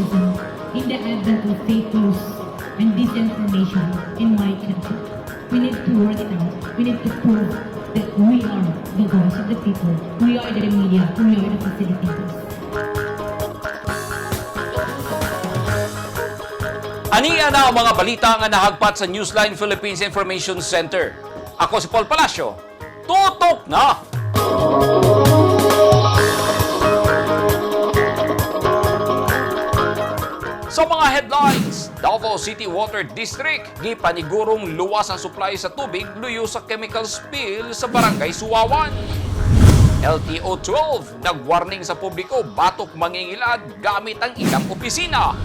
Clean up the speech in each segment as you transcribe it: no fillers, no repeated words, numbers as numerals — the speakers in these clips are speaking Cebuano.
journalism in the advent of fake news and disinformation in my country. We need to work it out. We need to prove that we are the voice of the people. We are the media. We are the facilitators. Ania na ang mga balita nga nahagpat sa Newsline Philippines Information Center. Ako si Paul Palacio. Tutok na! Sa mga headlines, Davao City Water District gipanigurong luwas ang supply sa tubig luyo sa chemical spill sa Barangay Suwawan. LTO 12 nagwarning sa publiko batok mangingilad gamit ang ilang opisina.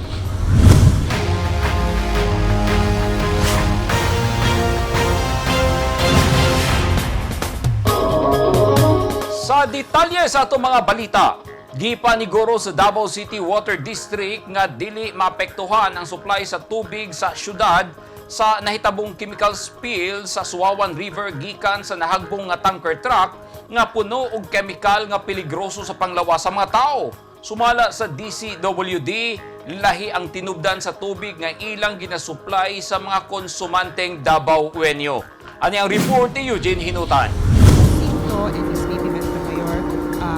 Sa detalye sa atong mga balita, gipaniguro sa Davao City Water District nga dili maapektuhan ang supply sa tubig sa syudad sa nahitabong chemical spill sa Suwawan River gikan sa nahagbong nga tanker truck nga puno og chemical nga peligroso sa panglawas sa mga tao. Sumala sa DCWD, lahi ang tinubdan sa tubig nga ilang ginasupply sa mga konsumanteng Davaoenyo. Ani ang report ni Eugene Hinutan. Cinto and Ms. Baby Mayor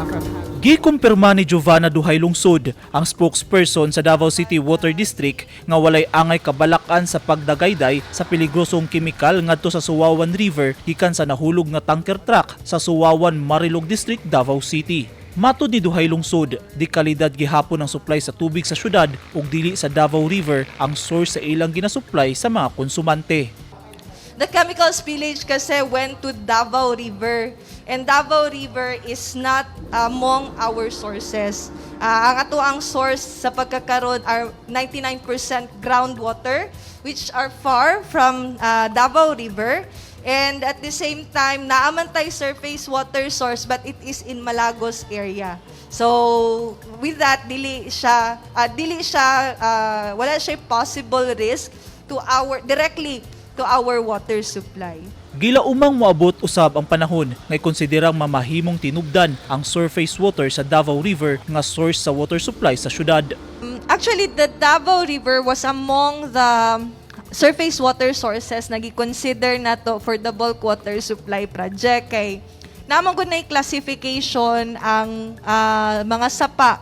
from Gikumpirma ni Giovanna Duhay Lungsod, ang spokesperson sa Davao City Water District, nga walay angay kabalakan sa pagdagayday sa peligrosong kemikal ngadto sa Suwawan River gikan sa nahulog nga tanker truck sa Suwawan, Marilog District, Davao City. Matod ni Duhay Lungsod, di kalidad gihapon ang supply sa tubig sa syudad ug dili sa Davao River ang source sa ilang ginasupply sa mga konsumante. The chemical spillage kasi went to Davao River. And Davao River is not among our sources. Ang ato ang source sa pagkakaroon are 99% groundwater, which are far from Davao River. And at the same time, naaman tay surface water source, but it is in Malagos area. So with that, dili siya, wala siya possible risk to our directly to our water supply. Gilaumang moabot usab ang panahon nga konsiderang mamahimong tinubdan ang surface water sa Davao River nga source sa water supply sa syudad. Actually, the Davao River was among the surface water sources na gi-consider nato for the bulk water supply project kay naman gud na classification ang mga sapa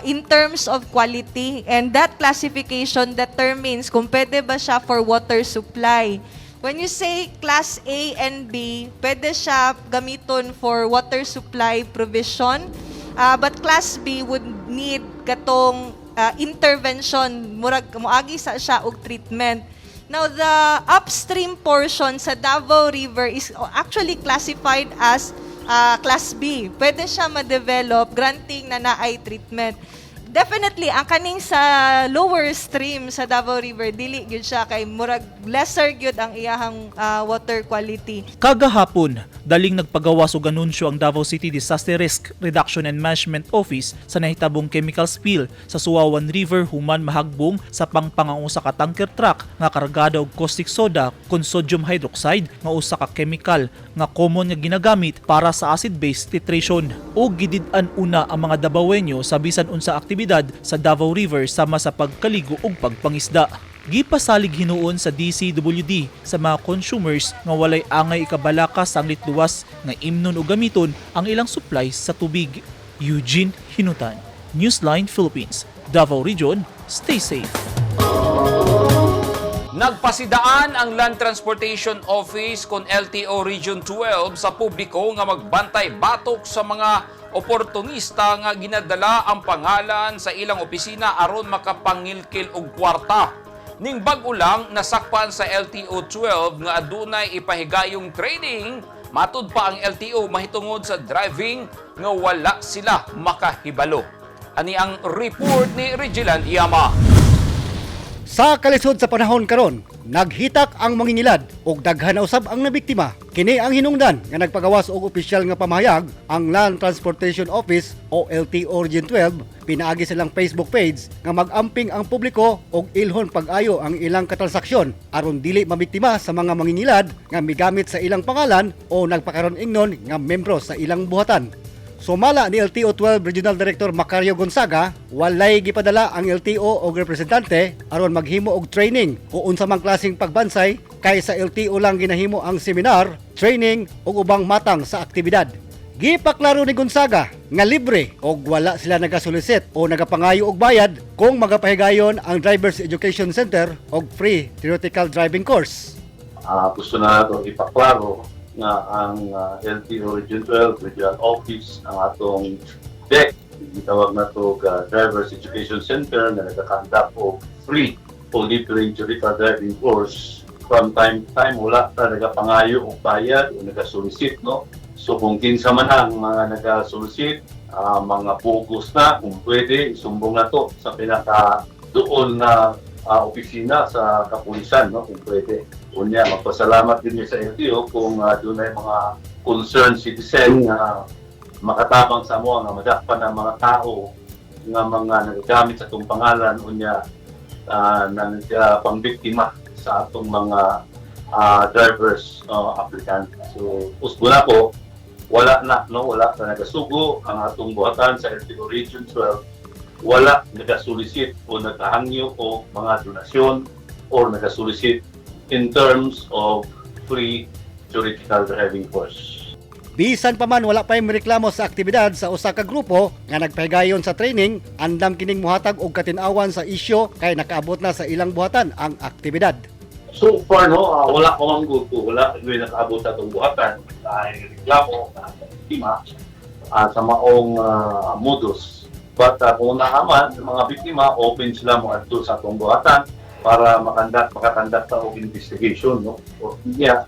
in terms of quality, and that classification determines kung pwede ba siya for water supply. When you say class A and B, pwede siya gamiton for water supply provision. But class B would need katong intervention, murag moagi sa siya og treatment. Now, the upstream portion sa Davao River is actually classified as class B. Pwede siya ma-develop granting na naay treatment. Definitely ang kaning sa lower stream sa Davao River, dili gyud siya kay murag lesser gyud ang iyahang water quality. Kagahapon, daling nagpagawas og anunsyo ang Davao City Disaster Risk Reduction and Management Office sa nahitabong chemical spill sa Suwawan River human mahagbong sa pangpang ang usa ka tanker truck nga kargada og caustic soda kon sodium hydroxide nga usa ka chemical nga common nga ginagamit para sa acid-base titration. Og gidid-an una ang mga Dabawenyo sa bisan unsa aktibidad sa Davao River sama sa pagkaligo ug pagpangisda. Gipasalig hinuon sa DCWD sa mga consumers nga walay angay ikabalaka sanglit luwas nga imnon o gamiton ang ilang supply sa tubig. Eugene Hinutan, Newsline Philippines, Davao Region, stay safe. Nagpasidaan ang Land Transportation Office kon LTO Region 12 sa publiko nga magbantay batok sa mga oportunista nga ginadala ang pangalan sa ilang opisina aron makapangilkil og kwarta. Ning bag-o lang nasakpan sa LTO 12 nga adunay ipahigayong training, matud pa ang LTO mahitungod sa driving nga wala sila makahibalo. Ani ang report ni Regilan Iyama. Sa kalisod sa panahon karon, naghitak ang mangingilad ug daghan na usab ang nabiktima. Kini ang hinungdan nga nagpagawas og opisyal nga pamahayag ang Land Transportation Office o LTO Region 12 pinaagi sa ilang Facebook page nga mag-amping ang publiko og ilhon pag-ayo ang ilang katransaksyon aron dili mabiktima sa mga mangingilad nga migamit sa ilang pangalan o nagpakaron ingnon nga membro sa ilang buhatan. Sumala ni LTO 12 Regional Director Macario Gonzaga, walay gipadala ang LTO og representante aron maghimo og training o unsa mang klaseng pagbansay kay sa LTO lang ginahimo ang seminar, training ug ubang matang sa aktibidad. Gipaklaro ni Gonzaga nga libre og wala sila nagasolicit o nagapangayo og bayad kung magapahigayon ang Drivers Education Center og free theoretical driving course. Gusto na nato ipaklaro nga ang LTO Region 12 Regional Office, ang atong DEC, gitawag na to Drivers Education Center nga nagka-conduct og free o libre theoretical driving course from time to time, wala ta nagapangayo og bayad o nagasolicit, no? So kung kinsa man ang mga nagasolicit, mga bogus na, kung pwede isumbong na to sa pinaka doon na opisina sa kapulisan, no, kung pwede. Unya, magpasalamat din mi sa LTO kung dunay mga concerned citizen nga makatabang sa amo nga madakpan ng mga tao nga mga nagagamit sa atong pangalan, unya nang pangbiktima sa atong mga drivers applicant. So usbo na ko, wala na, no, wala na nagasugo ang atong buhatan sa LTO Region 12, wala nagasolicit o nagahangyo o mga donasyon or nagasolicit in terms of free theoretical driving course. Bisan pa man wala pa'y reklamo sa aktibidad sa usa ka grupo nga nagpahigayon sa training, andam kining muhatag og katin-awan sa isyu kay nakaabot na sa ilang buhatan ang aktibidad. So far, no, wala ko mang grupo, wala yung nakaabot sa atong buhatan, dahil reklamo na biktima sa maong modus. But kung naaman, mga biktima, open sila mo adto sa atong buhatan para makakandak sa og investigation, no? O niya,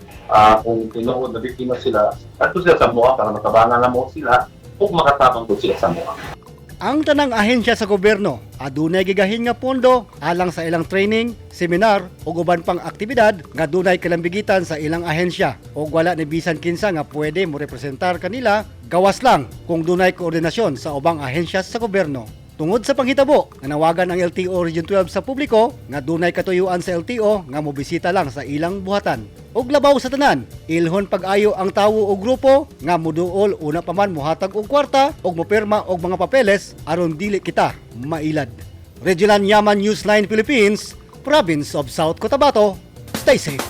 kung tinuod na biktima sila, adto sila sa amoa para matabangan na mo sila ug makatabang ko sila sa amoa. Ang tanang ahensya sa gobyerno adunay gigahin nga pondo alang sa ilang training, seminar ug uban pang aktibidad nga dunay kalambigitan sa ilang ahensya ug wala ni bisan kinsa nga pwede mo representar kanila gawas lang kung dunay koordinasyon sa ubang ahensya sa gobyerno. Tungod sa panghitabo, nanawagan ang LTO Region 12 sa publiko nga dunay katuyuan sa LTO nga mobisita lang sa ilang buhatan. Ug labaw sa tanan, ilhon pag-ayo ang tawo o grupo nga muduol una pa man mohatag og kwarta ug mopirma og mga papeles aron dili kita mailad. Regilan Yaman, News 9 Philippines, Province of South Cotabato. Stay safe.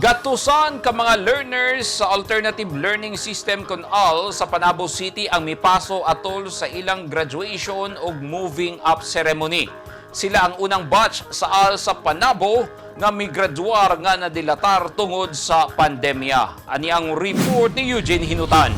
Gatusan ka mga learners sa Alternative Learning System kon ALS sa Panabo City ang mipaso atol sa ilang graduation ug moving up ceremony. Sila ang unang batch sa ALS sa Panabo nga migraduar nga nadilatar tungod sa pandemya. Ani ang report ni Eugene Hinutan.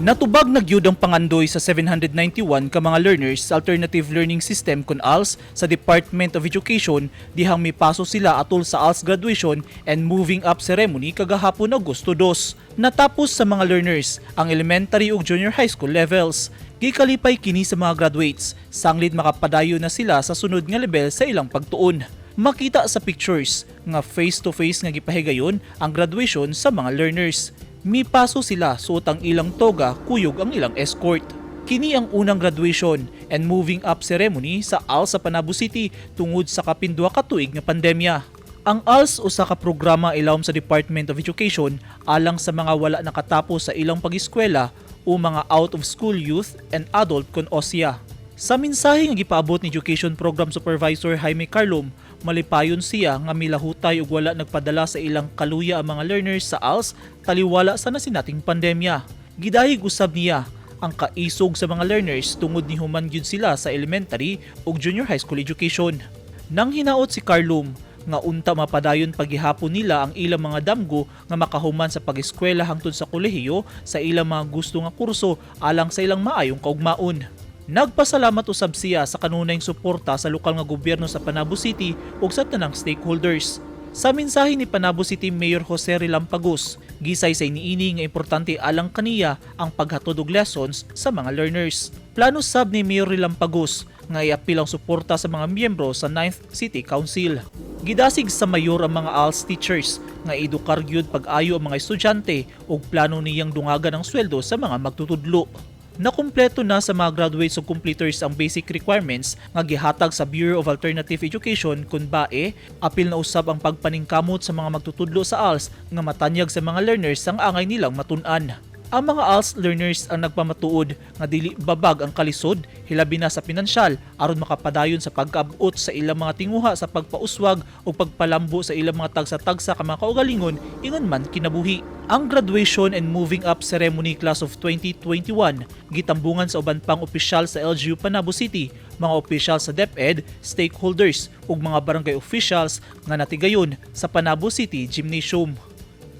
Natubag na gyud ang pangandoy sa 791 ka mga learners sa Alternative Learning System kon ALS sa Department of Education dihang mipaso sila atol sa ALS graduation and moving up ceremony kagahapon, Agosto 2. Natapos sa mga learners ang elementary ug junior high school levels. Gikalipay kini sa mga graduates, sanglit makapadayon na sila sa sunod nga level sa ilang pagtuon. Makita sa pictures nga face-to-face nga gipahigayon ang graduation sa mga learners. Mipaso sila suot ang ilang toga kuyog ang ilang escort. Kini ang unang graduation and moving up ceremony sa ALS sa Panabo City tungod sa kapin 2 ka tuig nga pandemya. Ang ALS usa ka programa ilawom sa Department of Education alang sa mga wala nakatapos sa ilang pag-eskwela o mga out of school youth and adult kon OSYA. Sa mensahe nga gipaabot ni Education Program Supervisor Jaime Carlom, malipayon siya nga milahutay ug wala nagpadala sa ilang kaluya ang mga learners sa ALS taliwala sa nasinating pandemya. Gidayeg usab niya ang kaisog sa mga learners tungod ni human gyud sila sa elementary ug junior high school education. Nang hinaot si Carlom nga unta mapadayon paghihapon nila ang ilang mga damgo nga makahuman sa pag-eskwela hangtod sa kolehiyo sa ilang mga gusto nga kurso alang sa ilang maayong kaugmaon. Nagpasalamat usab siya sa kanunayng suporta sa lokal nga gobyerno sa Panabo City ug sa tanang stakeholders. Sa mensahe ni Panabo City Mayor Jose Relampagos, gisaysay niini nga importante alang kaniya ang paghatod og lessons sa mga learners. Plano sab ni Mayor Relampagos nga iapil ang suporta sa mga miyembro sa 9th City Council. Gidasig sa mayor ang mga ALS teachers nga edukar gyud pag-ayo ang mga estudyante ug plano niyang dungagan ang sweldo sa mga magtutudlo. Nakumpleto na sa mga graduates ug completers ang basic requirements nga gihatag sa Bureau of Alternative Education kun BAE, apil na usab ang pagpaningkamot sa mga magtutudlo sa ALS nga matanyag sa mga learners ang angay nilang matun-an. Ang mga ALS learners ang nagpamatuod nga dili babag ang kalisod, hilabi na sa pinansyal, aron makapadayon sa pagkaabot sa ilang mga tinguha sa pagpauswag o pagpalambo sa ilang mga tagsa-tagsa ka mga kaugalingon ingon man kinabuhi. Ang graduation and moving up ceremony class of 2021 gitambungan sa uban pang opisyal sa LGU Panabo City, mga opisyal sa DepEd, stakeholders ug mga barangay officials nga natigayon sa Panabo City Gymnasium.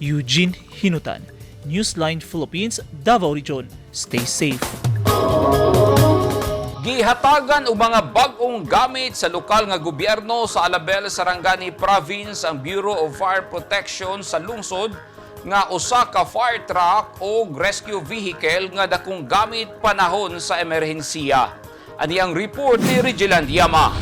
Eugene Hinutan, Newsline Philippines, Davao Region. Stay safe. Gihatagan og mga bag-ong gamit sa lokal nga gobyerno sa Alabel, Sarangani Province ang Bureau of Fire Protection sa lungsod nga usa ka fire truck o rescue vehicle nga dakong gamit panahon sa emerhensiya. Ani ang report ni Regiland Yama.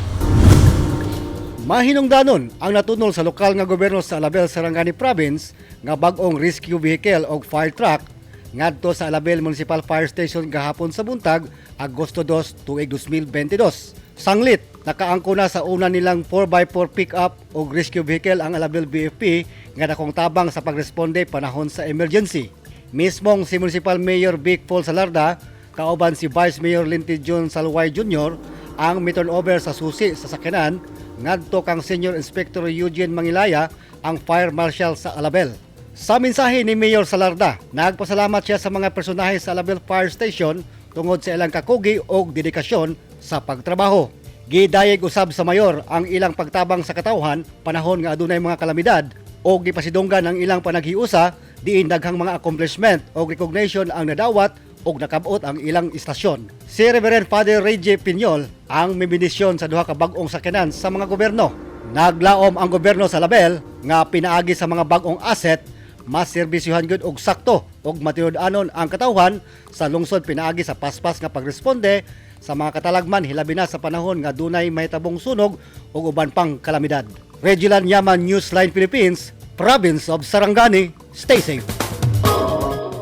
Mahinungdanon ang natunol sa lokal nga gobyerno sa Alabel, Sarangani Province nga bag-ong rescue vehicle og fire truck ngadto sa Alabel Municipal Fire Station gahapon sa buntag, Agosto 2, tuig 2022. Sanglit, nakaangko na sa una nilang 4x4 pickup og rescue vehicle ang Alabel BFP nga dakong tabang sa pagresponde panahon sa emergency. Mismong si Municipal Mayor Vic Paul Salarda kauban si Vice Mayor Linty John Salway Jr. ang mi-turn over sa susi sa sakyanan ngadto kang Senior Inspector Eugene Mangilaya, ang Fire Marshal sa Alabel. Sa mensahe ni Mayor Salarda, nagpasalamat siya sa mga personahe sa Alabel Fire Station tungod sa ilang kakugi o dedikasyon sa pagtrabaho. Gidayeg usab sa mayor ang ilang pagtabang sa katawhan panahon nga adunay mga kalamidad o gipasidunggan ang ilang panaghiusa diin daghang mga accomplishment o recognition ang nadawat og nakabot ang ilang istasyon. Si Reverend Father Reggie Piñol ang mibindisyon sa duha ka bag-ong sakyanan sa mga gobyerno. Naglaom ang gobyerno sa Alabel nga pinaagi sa mga bag-ong asset mas serbisyuhan gyud og sakto og matinud-anon ang katawhan sa lungsod pinaagi sa paspas nga pagresponde sa mga katalagman, hilabi na sa panahon nga dunay mahitabong sunog ug uban pang kalamidad. Regilan Yaman, Newsline Philippines, Province of Sarangani. Stay safe.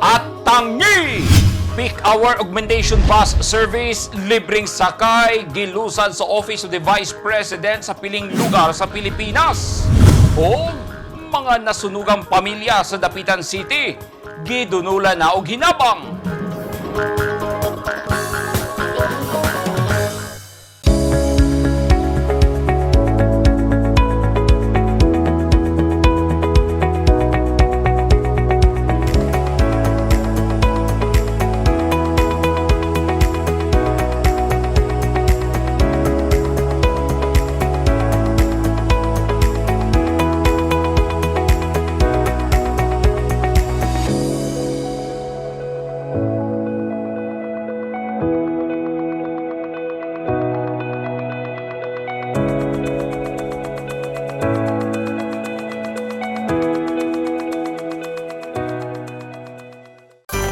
At tangi! Peak hour augmentation bus service, libreng sakay, gilusad sa Office of the Vice President sa piling lugar sa Pilipinas. O mga nasunugang pamilya sa Dapitan City, gidunulan na og hinabang.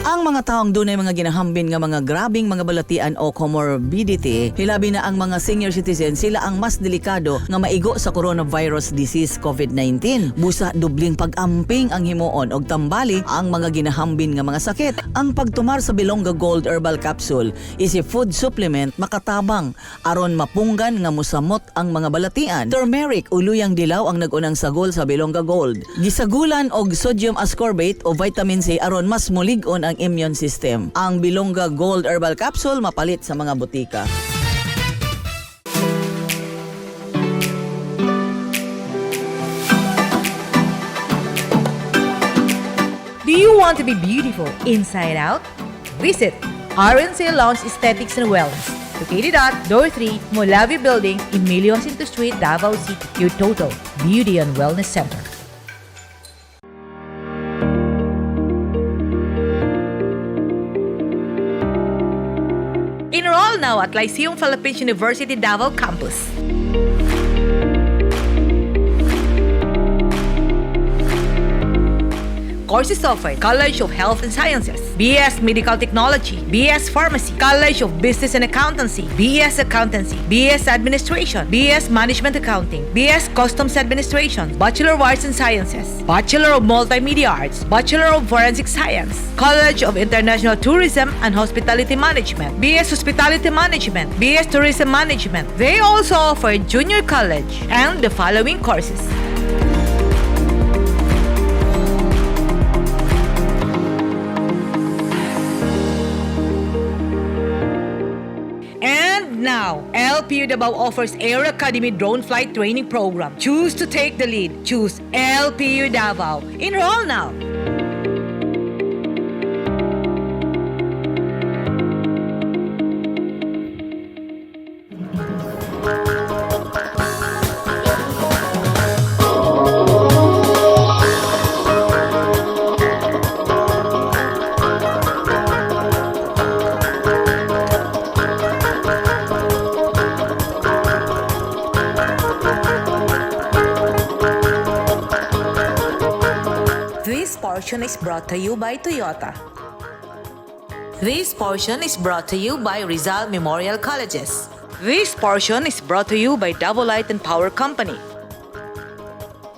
Ang mga taong dunay mga ginahambin nga mga grabing mga balatian o comorbidity, hilabi na ang mga senior citizen, sila ang mas delikado nga maigo sa coronavirus disease COVID-19. Busa dubling pag-amping ang himuon og tambali ang mga ginahambin nga mga sakit. Ang pagtumar sa Bilongga Gold Herbal Capsule is a food supplement makatabang aron mapunggan nga musamot ang mga balatian. Turmeric o luyang dilaw ang nagunang sagol sa Bilongga Gold. Gisagulan og sodium ascorbate o vitamin C aron mas mulig-on ang immune system. Ang Bilongga Gold Herbal Capsule mapalit sa mga butika. Do you want to be beautiful inside out? Visit RNC Lounge Aesthetics and Wellness, located at Door 3, Molavi Building, Emilio Jacinto Street, Davao City, your total beauty and wellness center. Enroll now at Lyceum Philippines University Davao Campus. Courses offered: College of Health and Sciences, BS Medical Technology, BS Pharmacy, College of Business and Accountancy, BS Accountancy, BS Administration, BS Management Accounting, BS Customs Administration, Bachelor of Arts and Sciences, Bachelor of Multimedia Arts, Bachelor of Forensic Science, College of International Tourism and Hospitality Management, BS Hospitality Management, BS Tourism Management. They also offer junior college and the following courses. And now, LPU Davao offers Air Academy Drone Flight Training Program. Choose to take the lead. Choose LPU Davao. Enroll now. This portion is brought to you by Toyota. This portion is brought to you by Rizal Memorial Colleges. This portion is brought to you by Davao Light and Power Company.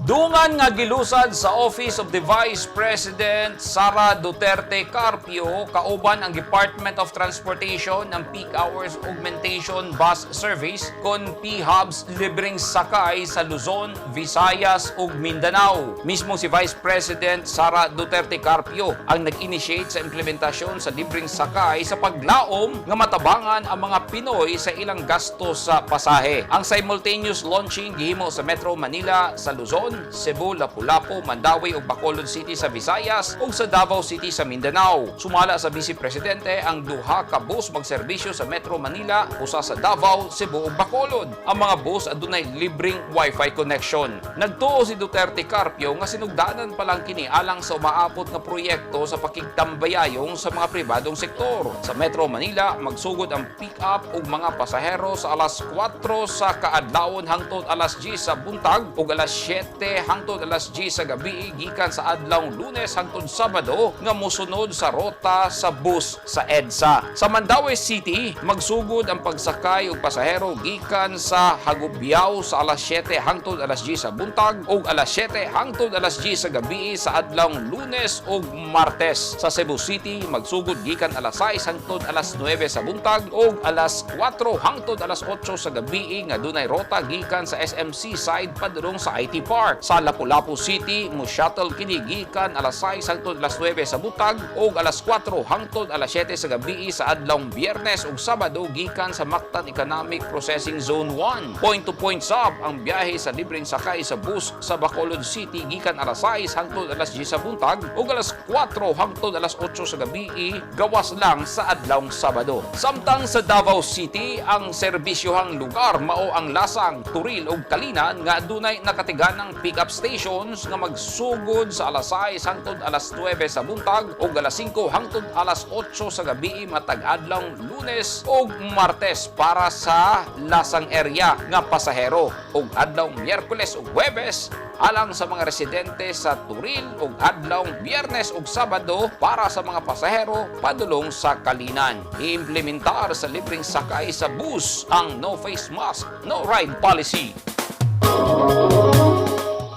Dungan nga gilusad sa Office of the Vice President Sara Duterte Carpio kauban ang Department of Transportation ng Peak Hours Augmentation Bus Service kon P-Hubs libreng sakay sa Luzon, Visayas ug Mindanao. Mismo si Vice President Sara Duterte Carpio ang nag-initiate sa implementasyon sa libreng sakay sa paglaom nga matabangan ang mga Pinoy sa ilang gasto sa pasahe. Ang simultaneous launching gihimo sa Metro Manila, sa Luzon, Cebu, Lapu-Lapu, Mandaue ug Bacolod City sa Visayas ug sa Davao City sa Mindanao. Sumala sa Vice Presidente ang duha ka bus magserbisyo sa Metro Manila, usa sa Davao, Cebu ug Bacolod. Ang mga bus adunay libreng wifi connection. Nagtuo si Duterte Carpio nga sinugdanan pa lang kini alang sa umaabot nga proyekto sa pakigtambayayong sa mga pribadong sektor. Sa Metro Manila, magsugod ang pick-up ug mga pasahero sa alas 4 sa kaadlawon hangtod alas 10 sa buntag ug alas 7 hangtod alas 10 sa gabi gikan sa adlawng Lunes hangtod Sabado nga mosunod sa rota sa bus sa EDSA. Sa Mandaue City, magsugod ang pagsakay og pasahero gikan sa Hagubiao sa alas 7 hangtod alas 10 sa buntag ug alas 7 hangtod alas 10 sa gabi sa adlawng Lunes ug Martes. Sa Cebu City, magsugod gikan alas 6 hangtod alas 9 sa buntag ug alas 4 hangtod alas 8 sa gabi nga dunay rota gikan sa SMC side padulong sa IT Park. Sa Lapu-Lapu City, mo shuttle kini gikan alas 6 hangtod alas 9 sa buntag ug alas 4 hangtod alas 7 sa gabi sa adlawng Biyernes ug Sabado gikan sa Mactan Economic Processing Zone 1. Point to point sab ang biyahe sa libreng sakay sa bus sa Bacolod City gikan alas 6 hangtod alas 10 sa buntag ug alas 4 hangtod alas 8 sa gabi gawas lang sa adlawng Sabado. Samtang sa Davao City, ang serbisyohang lugar mao ang Lasang, Turil ug Kalinan nga adunay nakatiganang pick-up stations nga magsugod sa alas 6 hangtod alas 9 sa buntag ug alas 5 hangtod alas 8 sa gabi matag adlawng Lunes ug Martes para sa Lasang area nga pasahero ug adlawng Miyerkules ug Huwebes alang sa mga residente sa Turil ug adlawng Biyernes ug Sabado para sa mga pasahero padulong sa Kalinan. Iimplementar sa libreng sakay sa bus ang no face mask, no ride policy.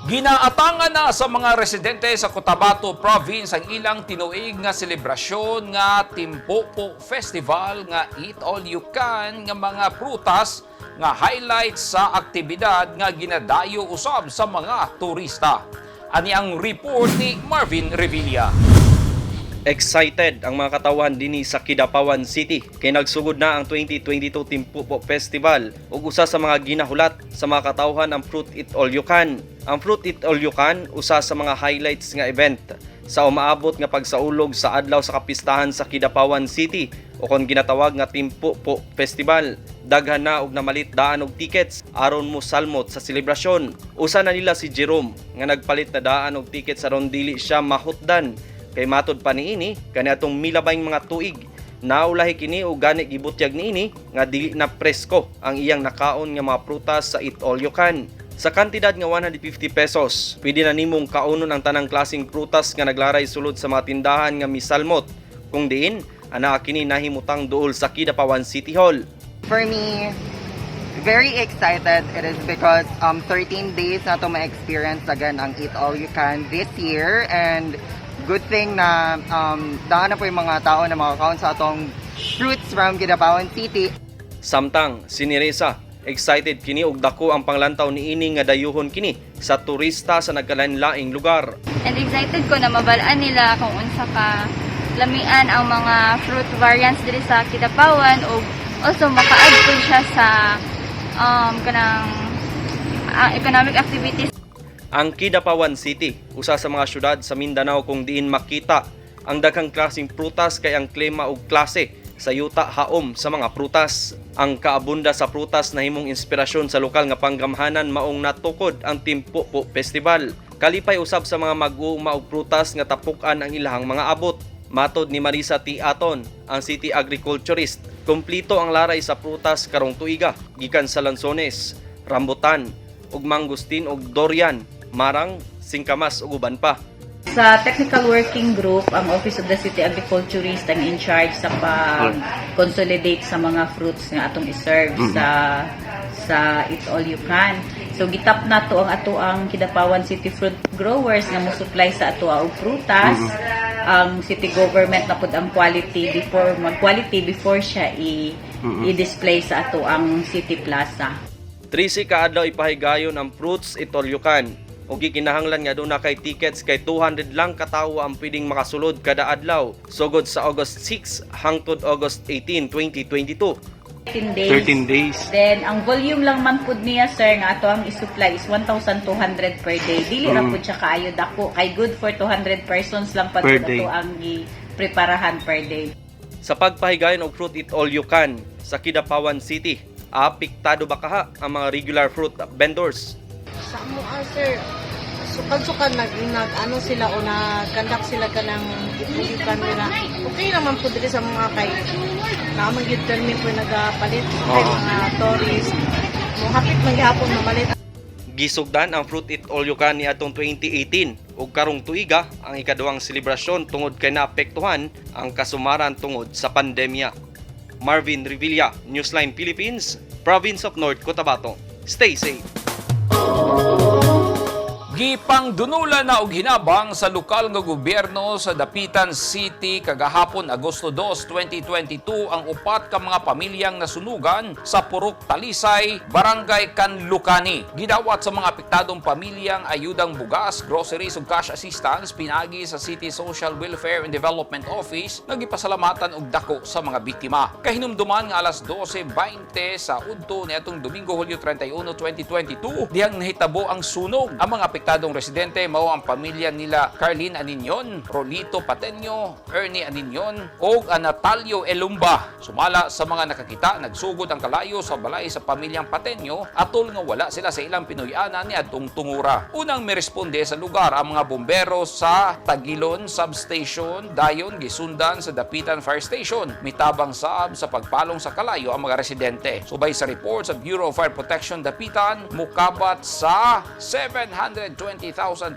Ginaatangan na sa mga residente sa Cotabato Province ang ilang tinuig nga selebrasyon nga Timpopo Festival nga Eat All You Can nga mga prutas nga highlight sa aktibidad nga ginadayo usab sa mga turista. Ani ang report ni Marvin Revilla. Excited ang mga katawan dinhi sa Kidapawan City kay nagsugod na ang 2022 Timpupo Festival ug usa sa mga ginahulat sa mga katawhan ang Fruit It All You Can. Ang Fruit It All You Can usa sa mga highlights nga event sa umaabot nga pagsaulog sa adlaw sa kapistahan sa Kidapawan City o kon ginatawag nga Timpupo Festival. Daghan na og namalit daan og tickets aron mo salmot sa selebrasyon. Usa na nila si Jerome nga nagpalit na daan og tickets aron dili siya mahutdan kay matod pa niini kaniadtong milabayng mga tuig naulahi kini og gani gibutyag niini nga dili na presko ang iyang nakaon nga mga prutas sa Eat All You Can. Sa kantidad nga 150 pesos, pwede na nimong kaunon ang tanang klaseng prutas nga naglaray sulod sa mga tindahan nga misalmot. Kung diin, anaa kini nahimutang duol sa Kidapawan City Hall. For me, very excited. It is because 13 days na to ma-experience again ang Eat All You Can this year. And good thing na daan na po yung mga tao na makakaon sa atong fruits from Kidapawan City. Samtang siniresa, excited kini og dako ang panglantaw niini nga dayuhon kini sa turista sa nagkalain-laing lugar. And excited ko na mabalaan nila kung unsa ka lamian ang mga fruit variants diri sa Kidapawan ug also maka-add po siya sa kanang economic activities. Ang Kidapawan City, usa sa mga syudad sa Mindanao kung diin makita ang daghang klaseng prutas kay ang klima ug klase sa yuta haom sa mga prutas. Ang kaabunda sa prutas nahimong inspirasyon sa lokal nga panggamhanan maong natukod ang Timpupo Festival. Kalipay usab sa mga mag-uuma og prutas nga tapukan ang ilahang mga abot. Matod ni Marisa T. Aton, ang city agriculturist, kumplito ang laray sa prutas karong tuiga gikan sa lansones, rambutan, ug mangustin ug durian, marang, singkamas ug uban pa. Sa technical working group, ang Office of the City Agriculturist ang in charge sa pag-consolidate sa mga fruits nga atong i-serve sa Eat All You Can. So gitap na to ang ato ang Kidapawan City Fruit Growers nga mo-supply sa ato og prutas. Ang city government na pud ang quality before mag-quality before siya i-display sa ato ang City Plaza. 13 ka adlaw ipahigayon ang fruits Eat All You Can. Ug gikinahanglan nga duna kay tickets kay 200 lang katawo ang pwedeng makasulod kada adlaw sugod sa August 6 hangtod August 18, 2022. 13 days. 13 days. Then, ang volume lang man pud niya, sir, nga ato ang isupply is 1,200 per day. Dili ra pud siya kaayo dako. Kay good for 200 persons lang pud Per day. ato ang gi-preparahan per day. Sa pagpahigayon og fruit Eat All You Can sa Kidapawan City, apektado ba kaha ang mga regular fruit vendors? Sa amo sir, sukan-sukan nag, nag ano sila o nag-conduct sila kanang itulikan nila. Okay naman po diri sa mga kay naman gyud permi po nagapalit kay mga tourist. Mo hapit man gihapon mamalit. Gisugdan ang Fruit Eat All You Can niadtong 2018 ug karong tuiga ang ikaduhang selebrasyon tungod kay naapektuhan ang kasumaran tungod sa pandemya. Marvin Revilla, Newsline Philippines, Province of North Cotabato. Stay safe. Gipangdunulan na og hinabang sa lokal nga gobyerno sa Dapitan City kagahapon Agosto 2, 2022 ang upat ka mga pamilyang nasunugan sa Purok Talisay, Barangay Kanlukani. Gidawat sa mga apektadong pamilyang ayudang bugas, groceries ug cash assistance pinagi sa City Social Welfare and Development Office nga gipasalamatan og dako sa mga biktima. Kahinumduman nga alas 12:20 sa udto niadtong Domingo, Hulyo 31, 2022 dihang nahitabo ang sunog. Ang mga apektadong residente mao ang pamilya nila Carlene Aninyon, Rolito Patenio, Ernie Aninyon ug Anatalio Elumba. Sumala sa mga nakakita, nagsugod ang kalayo sa balay sa pamilyang Patenio atol nga wala sila sa ilang Pinoy-ana niadtong tungura. Unang miresponde sa lugar ang mga bombero sa Tagilon Substation, dayon gisundan sa Dapitan Fire Station. Mitabang saab sa pagpalong sa kalayo ang mga residente. Subay sa report sa Bureau of Fire Protection Dapitan, mukabat sa 720,000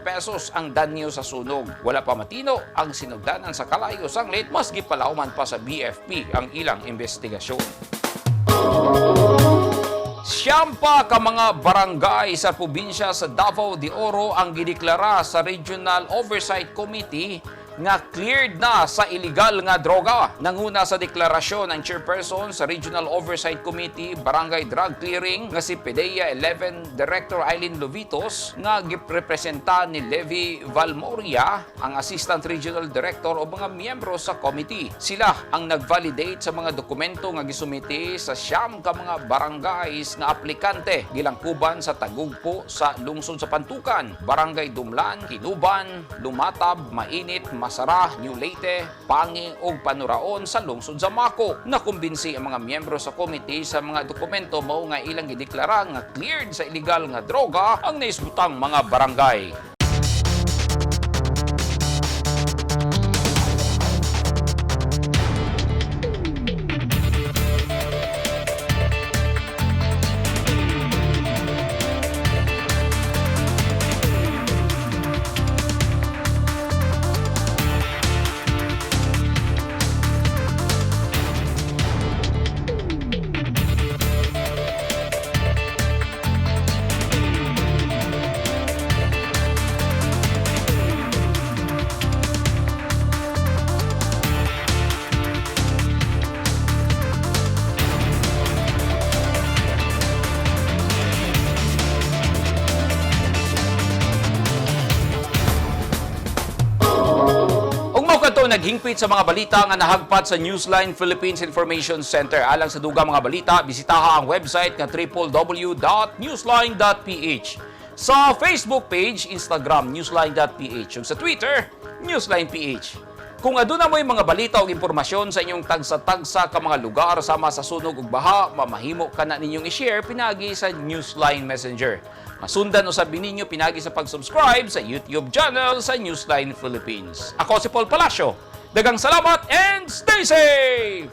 pesos ang danyo sa sunog. Wala pa matino ang sinugdanan sa kalayo sanglit, mas gipalauman pa sa BFP ang ilang investigasyon. 90 ka mga barangay sa probinsya sa Davao de Oro ang gideklara sa Regional Oversight Committee nga cleared na sa illegal nga droga. Nanguna sa deklarasyon ang chairperson sa Regional Oversight Committee Barangay Drug Clearing nga si PDEA 11 Director Eileen Lovitos nga girepresenta ni Levi Valmoria, ang Assistant Regional Director o mga miyembro sa committee. Sila ang nag-validate sa mga dokumento nga gisumite sa 90 ka mga barangays nga aplikante gilangkuban sa Tagugpo sa lungsod sa Pantukan, Barangay Dumlan, Kinuban, Lumatab, Mainit, Masara, New Leyte, Pangi ug Panuraon sa lungsod sa Mako. Nakumbinsi ang mga miyembro sa committee sa mga dokumento mao nga ilang gideklara nga cleared sa illegal nga droga ang naisgutang mga barangay. naghingpit sa mga balita nga nahagpat sa Newsline Philippines Information Center. Alang sa dugang mga balita, bisitaha ang website nga www.newsline.ph. Sa Facebook page, Instagram, newsline.ph, ug sa Twitter, newsline.ph. Kung aduna mo'y mga balita o impormasyon sa inyong tagsa-tagsa ka mga lugar sama sa sunog ug baha, mamahimo kana ninyong i-share pinagi sa Newsline Messenger. Masundan usab ninyo pinagi sa pag-subscribe sa YouTube channel sa Newsline Philippines. Ako si Paul Palacio. Daghang salamat and stay safe!